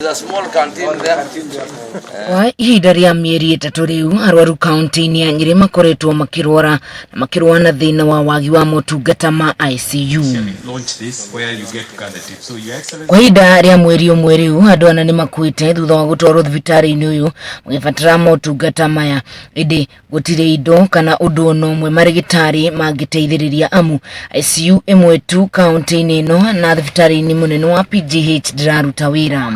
There's a small canteen there. Kwa ihinda rĩa mĩeri 3 rĩu, arwaru kaunti-inĩ ya Nyĩrĩ makoretwo makĩrwara na makĩrũa na thĩna wa wagi wa motungata ma ICU. Launch this where you get to gather tips. So Your Excellency, Kwa ihinda rĩa mweri 1 rĩu, andũ 4 nĩ makuĩte thutha wa gũtwarwo thibitarĩ-inĩ ũyũ magĩbatara motungata maya, ĩndĩ gũtirĩ indo kana ũndũ ona ũmwe marĩgĩtarĩ mangĩteithĩrĩria amu ICU ĩmwe tu kaunti-inĩ ĩno na thibitarĩ-inĩ mũnene wa PGH ndĩraruta wĩra.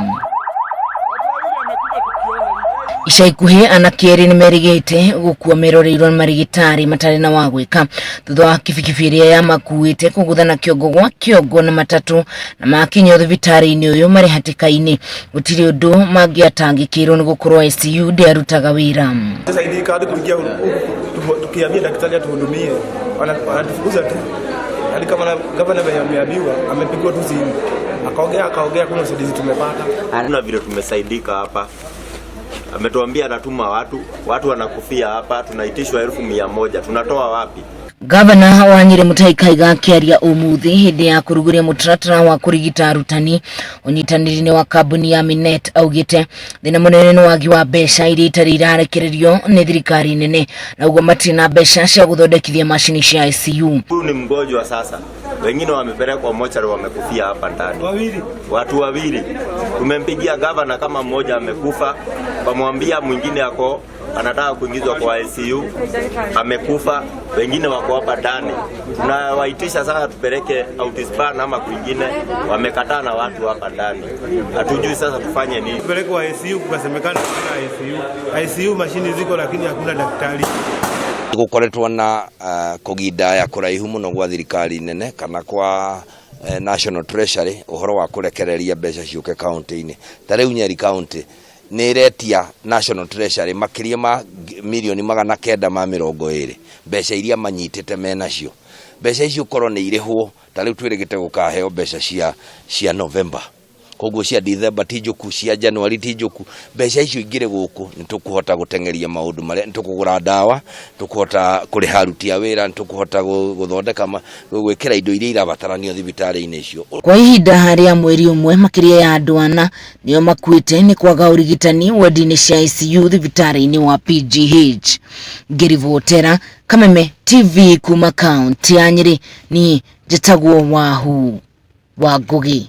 Ica ikuhĩ anake erĩ nĩ merĩgĩte gũkua meroreirwo nĩ marĩgĩtarĩ matarĩ na wa gwĩka thutha wa kibikibi ĩrĩa yamakuĩte kũgũthana kĩongo gwa kĩongo na matatũ na makinyio thibitarĩ-inĩ ũyũ marĩ hatĩka-inĩ. Gũtirĩ ũndũ mangĩatangĩkĩirwo nĩ gũkorwo ICU ndĩarutaga wĩra. Sasa ID card kuingia huku tukiambia daktari atuhudumie, wanatufukuza tu. Hadi kama gavana venye ameambiwa, amepigwa tu simu, akaongea akaongea, kuna usaidizi tumepata. Hakuna vile tumesaidika hapa. Ametuambia anatuma watu, watu wanakufia hapa, tunaitishwa 100,000, tunatoa wapi? Gavana wa Nyĩrĩ Mutahi Kahiga akĩaria ũmũthĩ hĩndĩ ya kũrugũria mũtaratara wa kũrigita arutani ũnyitanĩri-inĩ wa kambuni ya Minet augĩte thĩna mũnene nĩ wagi wa mbeca iria itarĩ irarekererio nĩ thirikari nene na ũguo matirĩ na mbeca cia gũthondekithia macini cia ICU. Huyu ni mgonjwa sasa, wengine wamepelekwa mochari, wamekufia hapa ndani, Wawili. Watu wawili. Tumempigia gavana kama mmoja amekufa, kamwambia mwingine ako anataka kuingizwa kwa ICU, amekufa, wengine wako hapa ndani. Tunawaitisha sasa tupeleke Autispan ama kwingine, wamekataa na watu hapa ndani. Hatujui sasa tufanye nini. Kupelekwa ICU kukasemekana hakuna ICU. ICU mashini ziko lakini hakuna daktari. Gukoretwo na kugindaya kuraihu muno gwa thirikari nene kana kwa National Treasury uhoro wa kurekereria mbeca ciuke kaunti-inĩ. Ta rĩu Nyeri County nĩ ĩretia National Treasury makĩria ma milioni 920 mbeca iria manyitĩte menacio. Mbeca icio korwo nĩ irĩhwo, ta rĩu twĩrĩgĩte gũkaheo mbeca cia November, koguo cia December ti njũku, cia January ti njũku. Mbeca icio ingĩrĩ gũkũ nĩ tũkũhota gũteng'eria maũndũ marĩa, nĩ tũkũgũra ndawa, tũkũhota kũrĩha aruti a wĩra, nĩ tũkũhota gũthondeka gwĩkĩra indo iria irabataranio thibitarĩ-inĩ icio. Kwa ihinda rĩa mweri 1 makĩria ya andũ 4 nĩo makuĩte nĩ kwaga ũrigitani wendi-inĩ cia ICU thibitarĩ-inĩ wa PGH. Ngĩribotera Kameme TV kuma kaunti ya Nyĩrĩ, niĩ njĩtagwo Wahu wa Ngũgĩ.